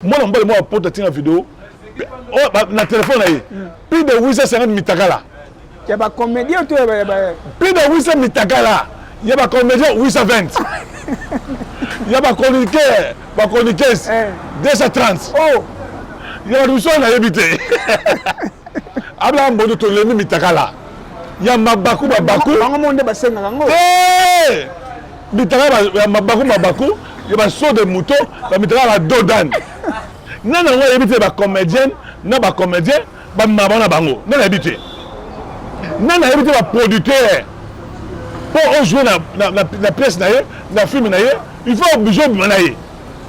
Mwana mobali moko apoto atinga video oh, na telefone na ye plus de 850 mitakala ya ba comédien to ya ba plus de 800 mitakala ya ba comédien 820 ya ba chroniqueur ba chroniqueuse 230 eh. oh ya bato mosusu nayebi te abla mbondo tolembi mitakala ya mabaku mabaku bango mo nde basengaka yango eh! Mitakala ya mabaku mabaku ya ba saut de mouton ba mitakala ba dodan nani yango ayebi te ba comedienne na ba comedien bamema bango na bango nani ayebi te nani ayebi te ba producteur mpo ojoue na, na, na, na pièce na ye na film na ye il faut oblige obima na ye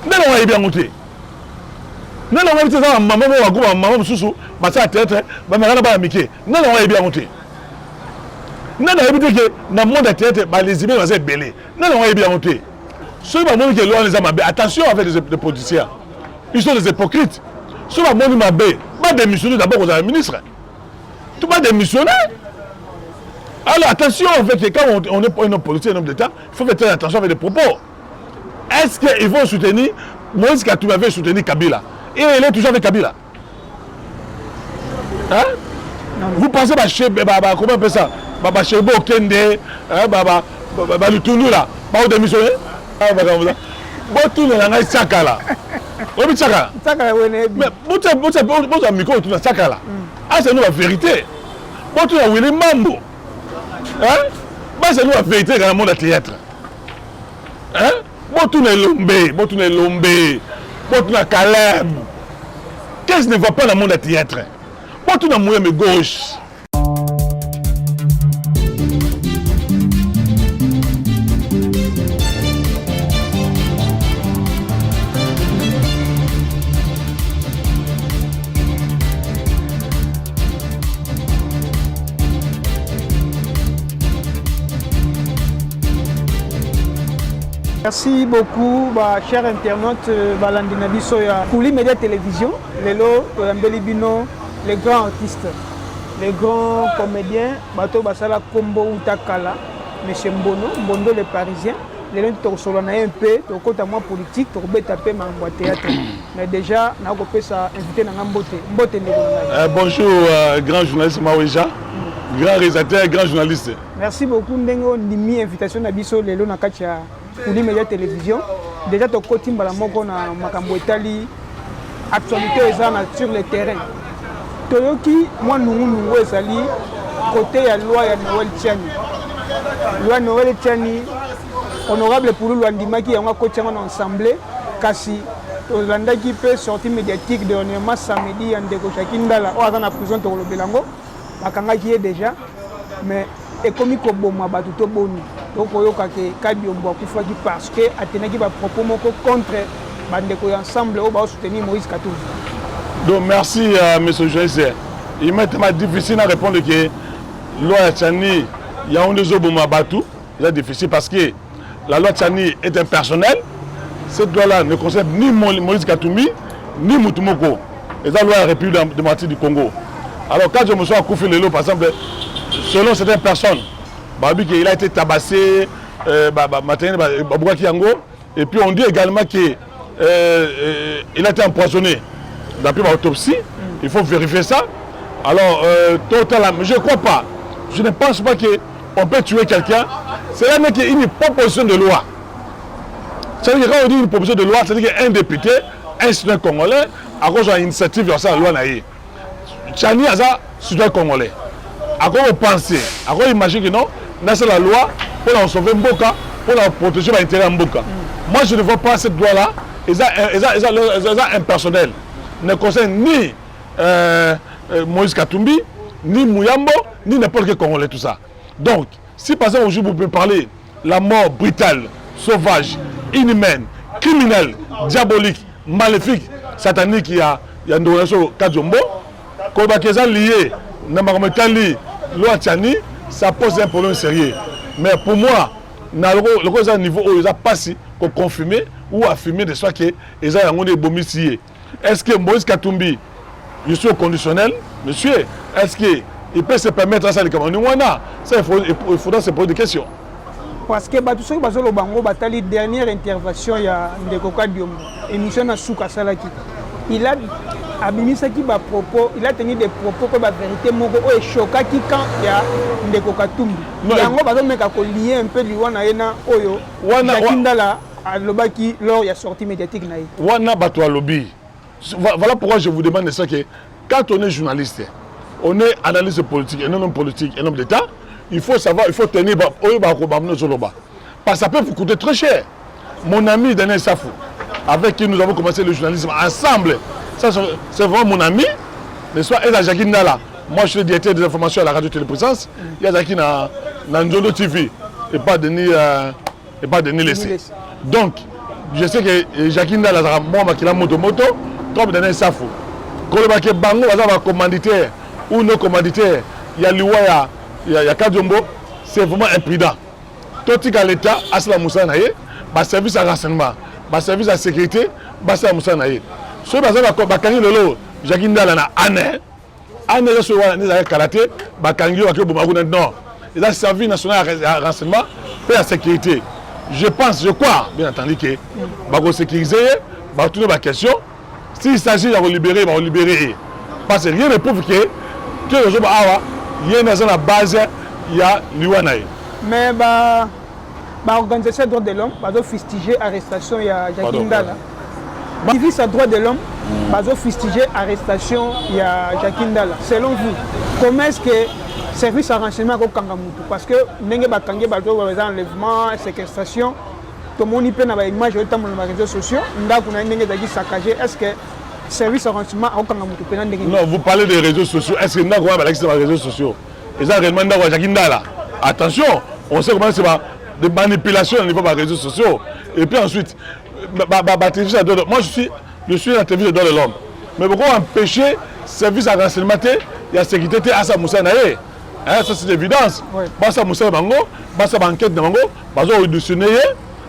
nani yango ayebi yango te nani yango ayebi te eza bamama moko bago bamama mosusu basala théâtre bameka na bana mike nani yango ayebi yango te Nani ayebi te ke na monde ya theatre ba lesbiennes baza ebele? Nani yango ayebi yango te? Soki bamoni ke loi wana eza mabe, attention avec les politiciens. Ils sont des hypocrites. Soki bamoni mabe, ba démissionner d'abord kozala ministre. To ba démissionner. Alors attention en fait, quand on est un homme politique, un homme d'État, il faut faire très attention avec les propos. Est-ce qu'ils vont soutenir Moïse Katumbi avait soutenu Kabila et il est toujours avec Kabila. Hein? Vous pensez ba chebe ba ba comment on appelle ça? Ba ba chebe okende, hein, ba ba ba, ba lutundu là, ba démissionner? Ah ba comme ça. Botuna na ngai tsakala. Oyebi tsakala? Tsakala we nayebi. Mais botya botya botya micro otuna tsakala. Asa nous la vérité. Botuna Willy Mambo. Hein? Basa nous la vérité dans le monde de théâtre. Hein? Botuna Elombe, botuna Elombe, botuna Caleb. Qu'est-ce qui ne va pas dans le monde de théâtre? Botuna Mouyeme gauche. Merci beaucoup ba chers internautes euh, balandi na biso ya Kuli Media Télévision lelo toyambeli bino les grands artistes les grands comédiens bato basala kombo uta kala monsieur Mbono Mbondo le Parisien lelo tokosolola na ye mpe tokota mwa politique tokobeta mpe makambo ya théâtre mais déjà nakopesa invité na nga mbote mbote ndeko na ngai euh, bonjour euh, grand journaliste Maweja mm. grand réalisateur grand journaliste Merci beaucoup ndenge ondimi invitation na biso lelo na kati ya Kuli Media Television. Déjà tokoti mbala moko na makambo etali actualité eza na sur le terrain. Toyoki mwa nungunungu ezali kote ya loi ya Noël Tshiani. Loi Noël Tshiani, honorable Pululu andimaki yango akoti yango na ensemble kasi tolandaki mpe sortie médiatique dernièrement samedi ya ndeko Jacques Ndala oyo aza na prison tokolobela yango. Bakangaki ye dejà mais ekomi koboma batu to boni tokoyoka ke Kadiombo akufaki parce que atenaki ba propos moko contre ba ndeko ya ensemble oyo bao soutenir Moïse Katumbi. Donc merci euh, monsieur journaliste. Il m'est tellement difficile à répondre que loi ya Tshiani yango nde ezoboma batu eza difficile parce que la loi Tshiani est impersonnelle. Cette loi-là ne concerne ni Moïse Katumbi ni mutu moko. Eza loi ya République démocratique du Congo. Alors quand je me suis akufi lelo par exemple selon certaines personnes babi qu'il a été tabassé euh, ba, ba, matériel babukaki yango et puis on dit également que euh, euh, il a été empoisonné d'après l'autopsie il faut vérifier ça alors euh, total je ne crois pas je ne pense pas que on peut tuer quelqu'un cela n'est qu'une proposition de loi c'est-à-dire que quand on dit une proposition de loi c'est-à-dire qu'un député un citoyen congolais akozwa initiative ya kosala loi na ye Tshiani aza citoyen congolais akoki kopense akoki imagine que non nasala loi mpo na kosauve mboka mpo na koprotéger baintérêt ya mboka moi je ne vois pas cette loi là eza, eza, eza, eza, eza impersonnel ne concerne ni euh, euh, Moïse Katumbi ni Muyambo ni n'importe quel congolais tout ça donc si par exemple aujourd'hui vous pouvez parler la mort brutale sauvage inhumaine criminelle diabolique maléfique satanique ya ya ndeko na biso Kadiombo kolobaki eza lié na makambo etali loi Tshiani ça pose un problème sérieux mais pour moi na loko eza niveau oyo eza pasi ko confirmer ou affirmer de soi que eza yango nde ebomisi ye est-ce que Moïse Katumbi je suis au conditionnel monsieur est-ce que il peut se permettre asala likambo ndenge wana ça il, faut, il faudra se poser des questions parce que bato soki bazoloba yango batali dernière intervention ya ndeko Kadiombo émission na suka asalaki. Il a abimisaki ba propos, il a tenu des propos pe ba vérité moko oyo echokaki camp ya ndeko Katumbi. Yango bazomeka ko lier un peu liwa na ye na oyo Jacky Ndala alobaki lors ya sortie médiatique na ye. Wana bato alobi. Voilà pourquoi je vous demande ça que quand on est journaliste, on est analyste politique, un homme politique, un homme d'État, il faut savoir, il faut tenir oyo bakobamno zoloba. Parce que ça peut vous coûter très cher. Mon ami Daniel Safou, avec qui nous avons commencé le journalisme ensemble, ça c'est vraiment mon ami, n'est-ce pas? Et Jacques Ndala, moi je suis le directeur des informations à la radio Télépuissance, il y a Jacques na, na Nzondo TV, et pas Denis, et pas Denis Lessé. Donc, je sais que Jacques Ndala, moi, makila moto moto, comme Daniel Safou. Koloba ke bango baza ba commanditaire ou non commanditaire, il y a liwa ya, ya, ya Kadiombo, c'est vraiment imprudent. Totika l'État asala mosala na ye, ba service ya renseignement, ba service ya sécurité basala mosala na ye. Soki baza bakangi lelo Jacques Ndala na ane ane eza soki wana ezalaki kala te, bakangi yo bake oboma kuna. Non, eza service national ya renseignement mpe ya sécurité. Je pense, je crois bien entendu que bakosécuriser ye, batuna ba question. S'il s'agit ya kolibérer, bakolibérer ye, parce que rien ne prouve que ke ozoba awa ye nde aza na base ya liwa na ye. Mais ba ba organisation ya droit de l'homme bazofustiger arrestation ya Jacques Ndala. Activiste ya droit de l'homme bazofustiger arrestation ya Jacques Ndala. Selon vous, comment est-ce que service ya renseignement akokanga mutu? Parce que ndenge bakangi bato oyo eza enlèvement, séquestration, tomoni mpe na baimage oyo etambola na baréseaux sociaux, ndako na ye ndenge ezalaki saccagé. Est ce que service ya renseignement akokanga mutu mpena ndenge? Non, vous parlez des réseaux sociaux. Est ce que ndako wana balakisi na baréseaux sociaux eza réellement ndako ya Jacques Ndala? Attention, on sait comment c'est de manipulation au niveau des réseaux sociaux. Et puis ensuite, ba télévision ya droit, moi je suis na télévision de droit de l'homme, mais pourquoi empêcher service ya renseignement te, ya sécurité te, asa mosala na ye? Hein, ça c'est évidence. Basa mosala bango, basa baenquête na bango, bazo auditionner ye,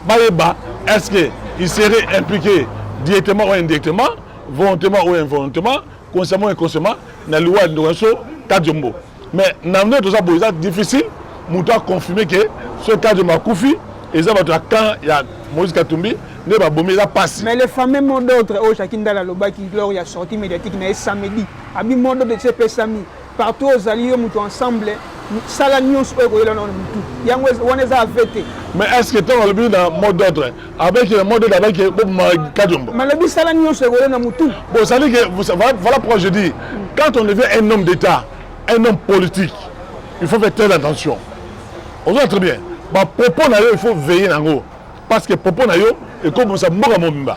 bayeba est-ce que il serait impliqué directement ou indirectement, volontairement ou involontairement, consciemment ou inconsciemment, na liwa ya ndeko na biso Kadiombo. Mais na nde toza boye, eza difficile moto aconfirme ke soki Kadiombo akufi, eza bato ya camp ya Moïse Katumbi nde babomi. Eza pasi. Mais le fameux mot d'ordre oyo Jacques Ndala alobaki lors ya sortie médiatique na ye samedi, abi mot d'ordre esi epesami partout ozali yo moto ensemble, sala nyonso oyo ekoyela na mutu yango wana eza ave te. Mais est ce que ntango alobi na mot d'ordre, abeki na mot d'ordre, abeki boboma Kadiombo? Mais alobi sala nyonso ekoyela na mutu. Bon, ça dit que voilà pourquoi je dis, quand on devient un homme d'État, un homme politique, il faut faire très attention. On voit très bien bapropos na yo, il faut veiller nango, parce que propos na yo ekobomisa mboka mobimba,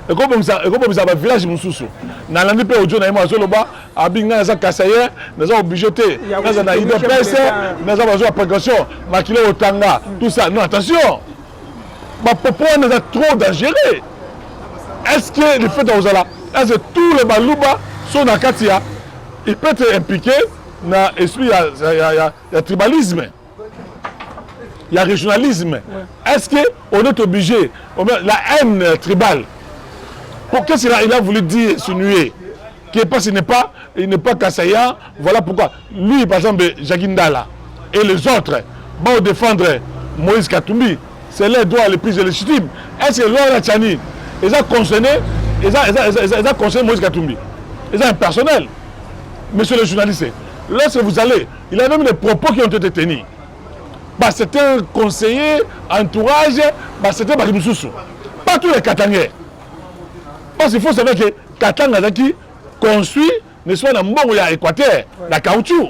ekobomisa bavillage mosusu. Nalandi mpe audio na ye mo azoloba, abi ngai naza kasaïen, naza obligé te, naza na UDPS, naza bazwa précaution, makili otanga, tout ça. Non, attention, bapropos wana eza trop dangereux. Est ce que le fait kozala, est ce que tous les Baluba sont na kati ya, il peut être impliqué na esprit ya tribalisme, ya régionalisme? Est-ce que on est obligé, la haine tribale, pour qu'est-ce qu'il a, il a voulu dire, insinuer que parce qu'il n'est pas Kasaïen, voilà pourquoi lui, par exemple, Jacques Ndala et les autres vont défendre Moïse Katumbi? C'est leur droit le plus légitime. Est-ce que loi Tshiani ils ont concerné, ils ont concerné Moïse Katumbi? Ils ont impersonnel. Monsieur le journaliste, lorsque vous allez, il a même des propos qui ont été tenus par certains conseillers, entourage, par certains bato mosusu, pas tous les Katangais, parce qu'il faut savoir que Katanga azalaki construit, n'est-ce pas, na mbongo ya Équateur, na caoutchouc.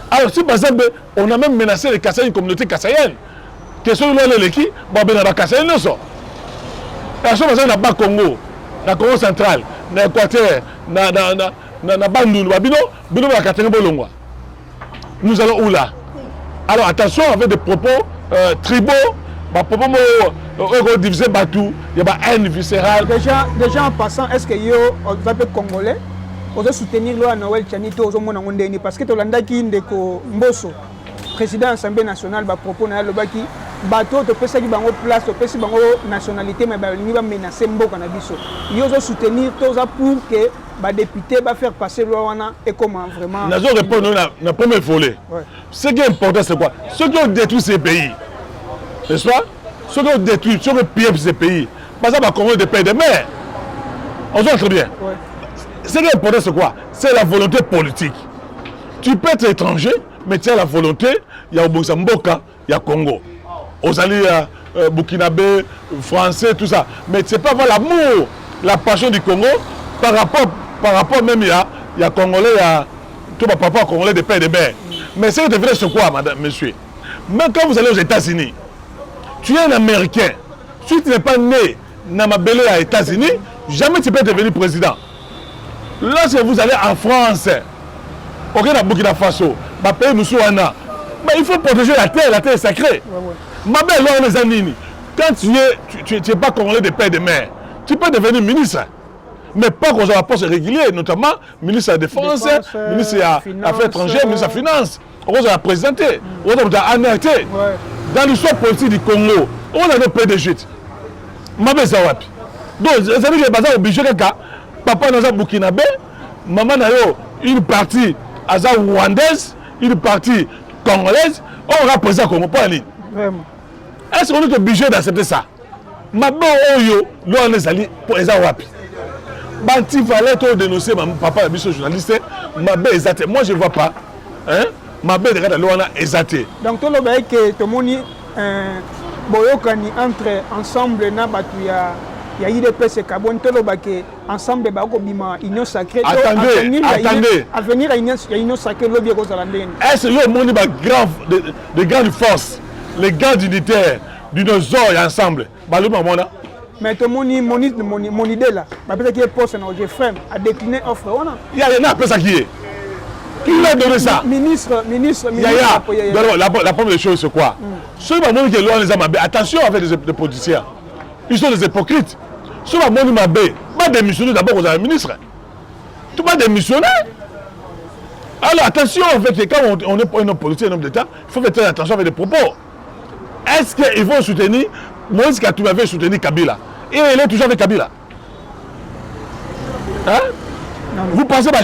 Alors si par exemple on a même menacé les Kasaïens, une communauté kasaïenne, que soki loi eleki, babena bakasaïen nyonso, personne bazali na Bas Congo, na Congo central, na Équateur, na Bandundu, babino bino bakatanga bolongwa. Nous allons où là? Alors attention avec des propos tribaux, bapropos moko oyo kodivise bato, ya ba haine viscérale. Déjà en passant, est ce que yo oza mpe congolais, ozosoutenir loi ya Noël Tshiani to ozomona yango ndeni? Parce que tolandaki ndeko Mboso, président ya Assemblée nationale, bapropos na ye, alobaki bato oyo topesaki bango place, topesi bango nationalité, mais balingi bamenace mboka na biso. Yo ozosoutenir to oza pour que badéputé bafaire passer loi wana ekoma vraiment? Nazo répondre na premier volet. Ce qui est important, c'est quoi? Ceux qui ont détruit ces pays, n'est-ce pas, ceux qui ont détruit, ceux qui ont pillé ces pays, baza bacongolais de père de mère. On voit très bien. Ouais. Ce qui est important, c'est quoi? C'est la volonté politique. Tu peux être étranger, mais tu as la volonté, il y a obongisa mboka, il y a Congo. Ozali Burkinabé, français, tout ça. Mais tu ne sais pas avoir l'amour, la passion du Congo par rapport même, il y a Congolais, il y a tout ma papa congolais de père et de mère. Mais ce qui est vrai, c'est quoi, madame, monsieur? Même quand vous allez aux États-Unis, tu es un Américain. Si tu n'es pas né dans mabele à États-Unis, jamais tu peux devenir président. Lorsque vous allez en France, ok, na Burkina Faso, ba pays mosusu wana, mais il faut protéger la terre est sacrée. Mabe loi wana eza nini? Quand tu es pas congolais de père et de mère, tu peux devenir ministre. Mais pas qu'on un poste régulier, notamment ministre de la Défense, Défense, ministre des Finance, Affaires étrangères, ministre de la Finance. On va présenter, on va ANRT. Dans l'histoire politique du Congo, on a le PDG. Mabe eza wapi? Donc, ezali que baza obligé kaka papa naza burkinabé, mama na yo une partie aza rwandaise, une partie congolaise, oyo aza président Congo mpo ya nini? Vraiment. Est ce qu'on est obligé d'accepter ça? Mabe oyo loi wana ezali mpo eza wapi? Ba antivaleurs to dénoncer papa na biso journaliste, mabe eza te. Moi, je vois pas, hein? Mabe na kati ya loi wana eza te. Donc toloba eke tomoni boyokani entre Ensemble na bato ya UDPS ekabwani. Toloba ke Ensemble bakobima Union sacrée. Attendez, attendez. Avenir ya Union sacrée lobi ekozala ndenge? Est ce yo omoni bagrand de grandes forces, les grands dignitaires, dinosaures ya Ensemble balobi bamona? Mais tomoni Monidela, bapesaki ye poste na OGEFREM, adécliné offre wana. Ya na apesaki ye? Qui lui a donné ça? Ministre. Yaya, la première des choses, c'est quoi? Soki bamoni ke loi wana eza mabe, attention avec les politiciens, ils sont des hypocrites. Soki bamoni mabe, badémissionner d'abord. Kozala ministre tout, badémissionner. Alors attention, en fait, quand on est un homme politique, un homme d'État, il faut faire très attention avec les propos. Est-ce qu'ils vont soutenir? Moïse Katumbi avait soutenu Kabila et il est toujours avec Kabila, hein? Non. Vous pensez bah,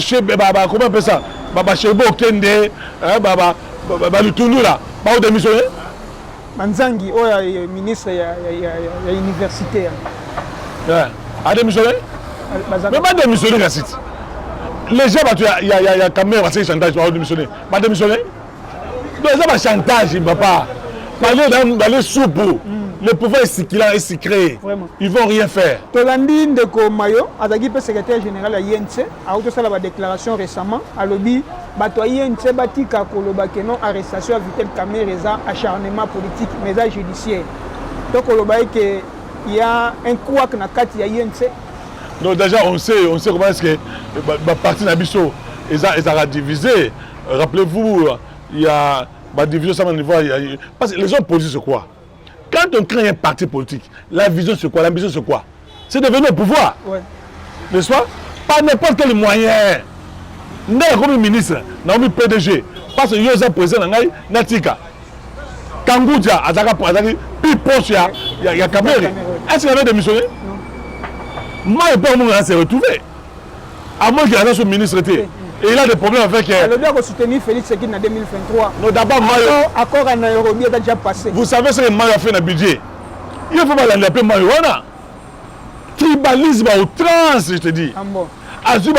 comment on appelle ça, bah, Chebo Okende, hein, bah, Lutundu là, bah, démissionner? Manzangi oyo ya ministre ya université. Ouais. A démissionné? Mais pas démissionné kasi. Les gens bato ya Kamerhe basali chantage, ba démissionné. Ba démissionné? Donc eza ba chantage, papa. Balie supu. Le pouvoir est succulent et sucré. Vraiment. Ils vont rien faire. Tolandi ndeko Mayo, azalaki mpe secrétaire général ya UNC, auti tosala badéclaration récemment, alobi bato ya UNC batika koloba ke non, arrestation ya Vital Kamerhe eza acharnement politique, mais eza judiciaire. To koloba eke ya un couac na kati ya UNC? Donc déjà on sait comment est-ce que ba parti na biso eza divisé. Rappelez-vous, il y a ba division ça niveau, parce que les hommes politiques, c'est quoi? Quand on crée un parti politique, la vision, c'est quoi? L'ambition, c'est quoi? C'est de venir au pouvoir. N'est-ce pas? Par n'importe quel moyen. Ndenge akomi ministre, nakomi PDG. Parce que yo oza président na ngai, natika. Kangudia azalaki plus proche ya Kamerhe. Est-ce qu'il avait démissionné? Moi, et pas on s'est retrouvé. À moins qu'il ait son ministre était. Et il a des problèmes avec. Alobi akosoutenir Félix Tshisekedi na 2023. Non, d'abord, Mayo. Accord à Nairobi est déjà passé. Vous savez ce que Mayo a fait dans le budget? Il faut pas l'appeler Mayo. Wana. Tribalisme à outrance, je te dis. Ah bon. Azwi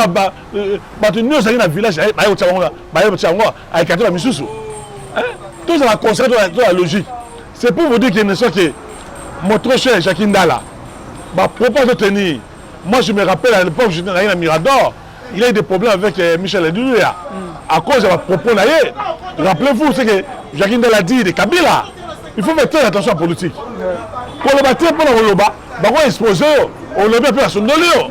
bato nyonso azalaki na village, baye kotia bango, baye kotia yango, aécarter bamisusu. Tozala conscient to la logique. C'est pour vous dire que ne soit que mon trop cher Jacques Ndala, bapropos azotenir. Moi, je me rappelle, à l'époque, j'étais na Mirador, il a eu des problèmes avec Michel Edouya à cause de bapropos na ye. Rappelez-vous ce que Jacques Ndala dit de Kabila. Il faut faire très attention en politique. Koloba te mpona koloba, bako expose yo, olobi mpe asondoli yo.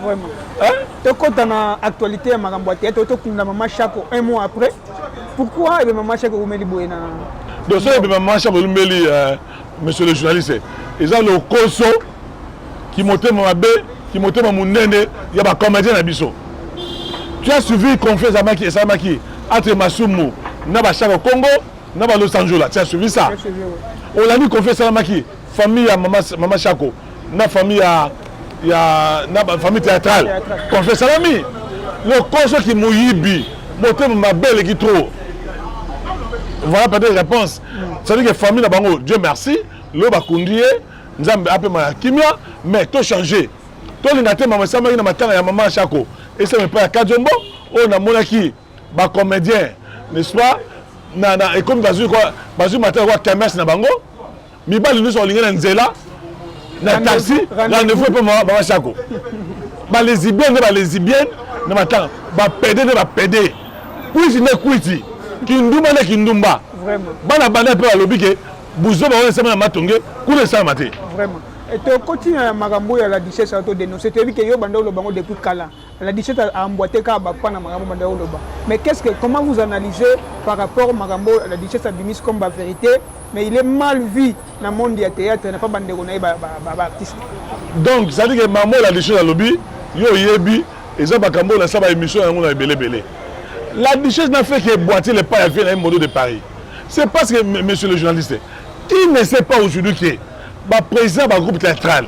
Tokɔta na actualité ya makambo ya théâtre. Tokunda mama Chako un mois après. Pourquoi ebe mama Chako eumeli boye na? Donc soki ebe mama Chako eumeli, monsieur le journaliste, eza lokoso kimotema mabe, kimotema monene ya bacomédien na biso. Tu as suivi conflit esalamaki entre Masumu na bashako Congo na ba Los Angeles? Tu as suivi ça? Olandi conflit esalamaki famille ya mama Chako na famille ya na famille théâtrale, conflit esalami. Lokoso ki moyibi, motema mabe eleki trop. Voilà peut-être réponse. C'est-à-dire que famille na bango, Dieu merci, lo bakundi ye, Nzambe apema ya kimia. Mais to changer. Tolinga te mama esamaki na matanga ya mama Shako esama epai ya Kadiombo oyo namonaki ba comédien, n'est-ce pas, na na ekomi bazwi kwa bazwi matanga kwa kermesse na bango, mibali nyonso balingi na nzela na taxi, rendez-vous epai mama Shako, ba lesbienne nde ba lesbienne na matanga, ba pede nde ba pede, kwiti nde kwiti, kindumba nde kindumba. Bana banda mpe balobi ke buzoba wana esama na Matonge kuna esalama te. Vraiment, tokoti na makambo ya la duchesse, to dénoncer, toyebi ke yo banda oloba ngo depuis kala. La duchesse a emboîté kaka bapa na makambo banda oloba, mais qu'est-ce que comment vous analysez par rapport makambo la duchesse abimisi comme ba vérité, mais il est mal vu na monde ya théâtre na pa bandeko na ye ba artiste? Donc c'est à dire que maman la duchesse alobi, yo oyebi, eza makambo oyo nasala ba émission yango na ebelebele. La duchesse n'a fait que boiter le pas ya vie na ye Modo de Paris. C'est parce que, monsieur le journaliste, qui ne sait pas aujourd'hui que ba président ba groupe théâtral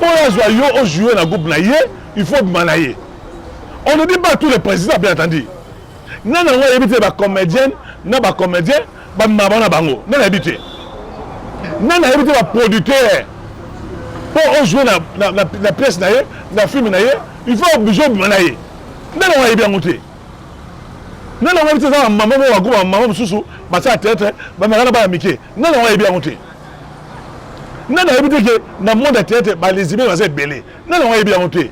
oyo azwa yo ojoue na groupe na ye, il faut obima na ye. On ne dit pas tous les présidents, bien entendu. Nani yango ayebi te bacomédienne na bacomédien bamema bango na bango? Nani ayebi te? Nani ayebi te baproducteur, mpo ojoue na pièce na ye, na film na ye, il faut oblige obima na ye? Nani yango ayebi yango te? Nani yango ayebi te eza bamama moko bagroupe, bamama mosusu basala théâtre, bamaka na bana mike? Nani yango ayebi yango te? Nani ayebi te ke na monde ya théâtre balesbienne baza ebele? Nani yango ayebi yango te?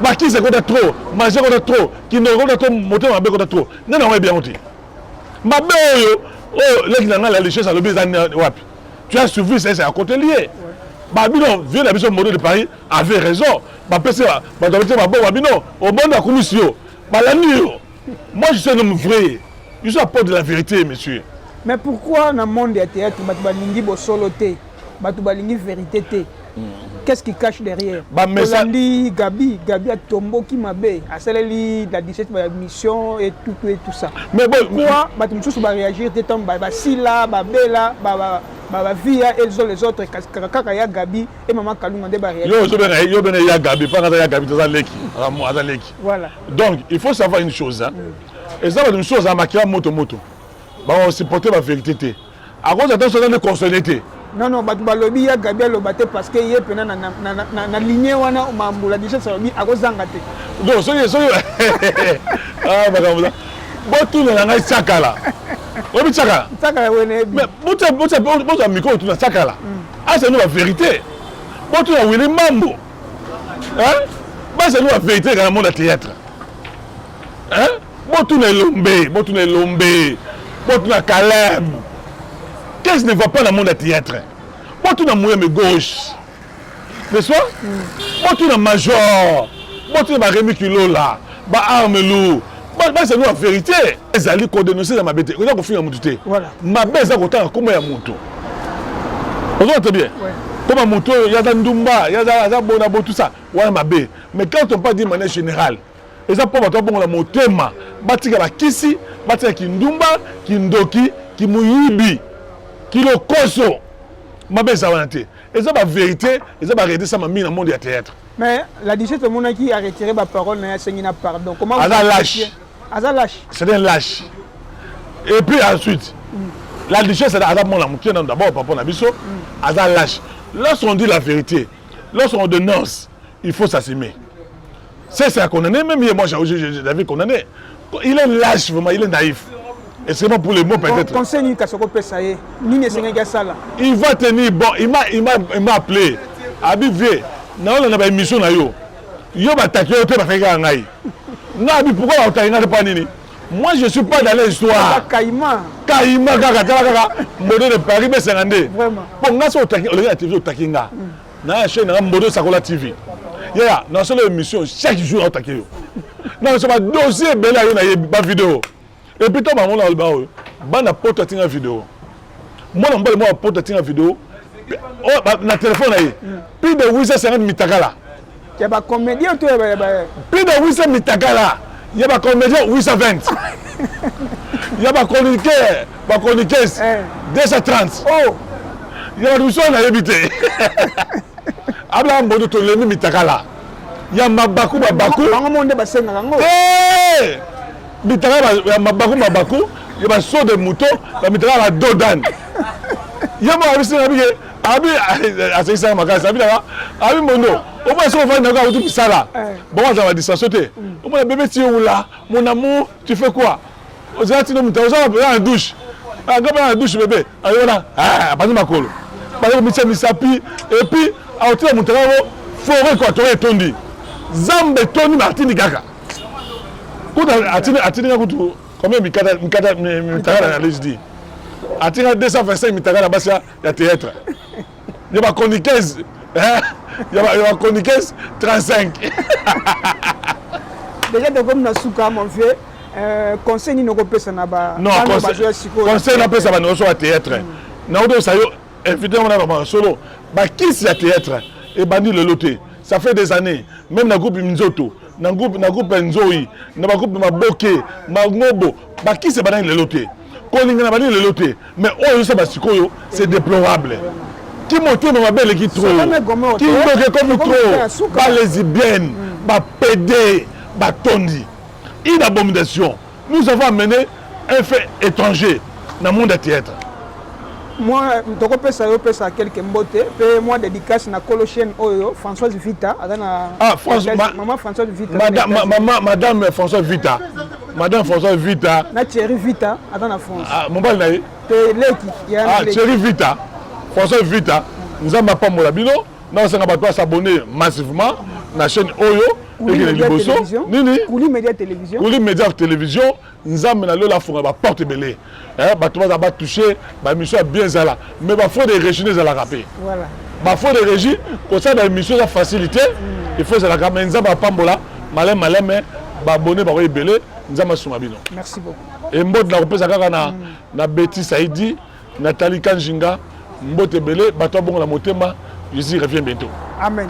Bakisi ekota trop, magie ekota trop, kindoki ekota trop, motema mabe ekota trop. Nani yango ayebi yango te? Mabe oyo leki na ngai la duchesse alobi eza wapi? Tu as suivi, c'est à côté lié babino. Vieux na biso Modo de Paris avait raison. Bapesi bato babeti maboko, babino obondo akumisi yo, balandi yo. Moi, je suis un homme vrai, je suis apôtre de la vérité, monsieur. Mais pourquoi na monde ya théâtre bato balingi bosolo te, bato balingi vérité te? Qu'est-ce qui cache derrière? Olandi Gabi, Gabi atomboki mabe, asaleli la 17 ba mission et tout et tout ça. Mais bon, pourquoi bato mosusu baréagir te ntango basila babela bavia et les autres, kaka ya Gabi et mama Kalunga nde baréagir? Yo ozobenga, yo bena ya Gabi mpa aza ya Gabi, aza leki, aza leki. Voilà. Donc il faut savoir une chose, hein. Eza bato mosusu azala makila moto moto, bakosupporte bavérité te, akoza ata soki nde concerné te. Non, bato balobi ya Gabi aloba te parce que ye mpena na ligne wana mambula duchesse alobi akozanga te. Donc soki ah, makambo botuna na ngai Tsakala, oyebi Tsakala? Tsakala wene. Bozwa micro, otuna Tsakala asani bavérité. Botuna Wili Mambo, basani bavérité kaka na monde ya théâtre. Botuna Elombe, botuna Elombe, botuna Caleb. Qu'est-ce qui ne va pas dans le monde ya théâtre? Botuna Moyeme gauche, n'est-ce pas? Botuna Major, botuna Baremi Kilola, baarme lourd, basani ba vérité. Ezali kodénonce eza mabe te, eza kofinga motu te. Mabe eza kotanga nkombo ya motu. Ozona te bien koma motu oyo yaza ndumba, yaza aza bona bo, tout ça wana mabe. Mais quand on parle d'une manière générale, eza mpo bato babongola motema, batika bakisi, batika kindumba, kindoki, kimuyibi, kilokoso. Mabe eza wana te, eza bavérité, eza baréalité sama mingi na monde ya théâtre. Mais la duchesse omonaki a retiré baparole na ye, asengi na pardon. Comment? Aza lâche. Aza lâche. C'est un lâche. Et puis ensuite, la duchesse aza mwana moke nano d'abord, papa na biso aza lâche. Lorsqu'on dit la vérité, lorsqu'on dénonce, il faut s'assumer. C'est à condamner. Même moi, j'avais condamné. Il est lâche vraiment, il est naïf. Excusez-moi pour les mots peut-être. Conseil nini kasi okopesa ye? Nini esengaki asala? Il va tenir bon. Il m'a appelé, abi vie naolanda baémission na yo, yo bataki yo te, bataki kaka ngai. Nga abi pourquoi bataki ngai te? Mpa nini? Moi, je suis pas dans l'histoire. Kaima. Kaima kaka, tala kaka Modo de Paris besanga nde mpo nga so otaki, olingi na télévision, otaki nga na chaîne nanga Modo Sakola TV yaya, nasala émission chaque jour, naotaki yo, naso badossier ebele ayo, nayebi bavideo. Et puis to bango na baloba oyo bana poto atinga video, mwana mobali moko poto atinga video na telefone na ye, plus de 850 mitakala. Ya bacomédien to ya Plus de 800 mitakala ya bacomédien, 820 ya bachroniqueur, bachroniqueuse 230 oh. Ya bato mosusu nayebi te. Abelaka Mbodo, tolembi mitakala ya mabaku mabaku. Bango mo nde basengaka yango. Mitakala ya mabaku mabaku, ya basaut de mouton, bamitakala ya badodan. Ye moko abisinga bike abi asekisaka makasi, abi nanga abi Mbondo. Omona soki ofandi na auti misala, bango azala ba distraction te. Omona bébé, tu es où là, mon amour? Tu fais quoi? Ozala tino moto oza na douche, nga mpe na douche. Bébé aye wana, abandi makolo, bali komitisa misapi, et puis aotina moto yango. Forêt équatoriale etondi, zamba etondi, ma atindi kaka kutu, atindi nga kutu combien mikata mikata mitakala na lsd, atinga 225 mitakala basi ya théâtre, ya bachroniqueuse, ya bachroniqueuse 35. Déjà tokomi na suka, mon vieux. Conseil nini okopesa na bazoya sikoyo? Conseil napesa bandeko nyonso ya théâtre, nakotosa yo invité yango na bamaka solo. Bakisi ya théâtre ebandi lelo te, ça fait des années. Même na groupe Nzoto, na groupe Nzoi, na bagroupe Maboke, Mangobo, bakisi ebandaki lelo te, kolingana bandi lelo te. Mais oyo ezosala sikoyo, c'est déplorable. Ki motema mabe eleki trop, kindoki ekomi trop, balesbienne, bapédé batondi, une abomination. Nous avons amené un fait étranger dans le monde du théâtre. Moi tokopesa yo, opesa quelque mbote mpe mwa dédicace na kolo chaîne oyo, Françoise Vita, aza na Ah, France, mama Françoise Vita. Madame, ma, madame Françoise Vita, madame Françoise Vita. Na Thierry Vita, aza na France. Ah, mobali na ye. Te, leki. Ah, Thierry Vita, Françoise Vita, Nzambe apambola bino. Naosenga bato bas'abonner massivement na chaîne oyo, ekende liboso. Nini? Kuli Media Télévision. Kuli Media Télévision. Nzambe na lola afunga baporte ebele, bato baza batouche, baémission ya bien ezala, mais bafrais de régie ezalaka mpe, bafrais de régie. Kosala baémission eza facilité, il faut ezalaka, mais Nzambe apambola maleme maleme, baabonnés bako ebele. Nzambe asunga bino. Merci beaucoup. E mbote nakopesa kaka na Beti Saidi, Nathalie Kanjinga, mbote ebele. Bato abongola motema, Jésus revient bientôt. Amen.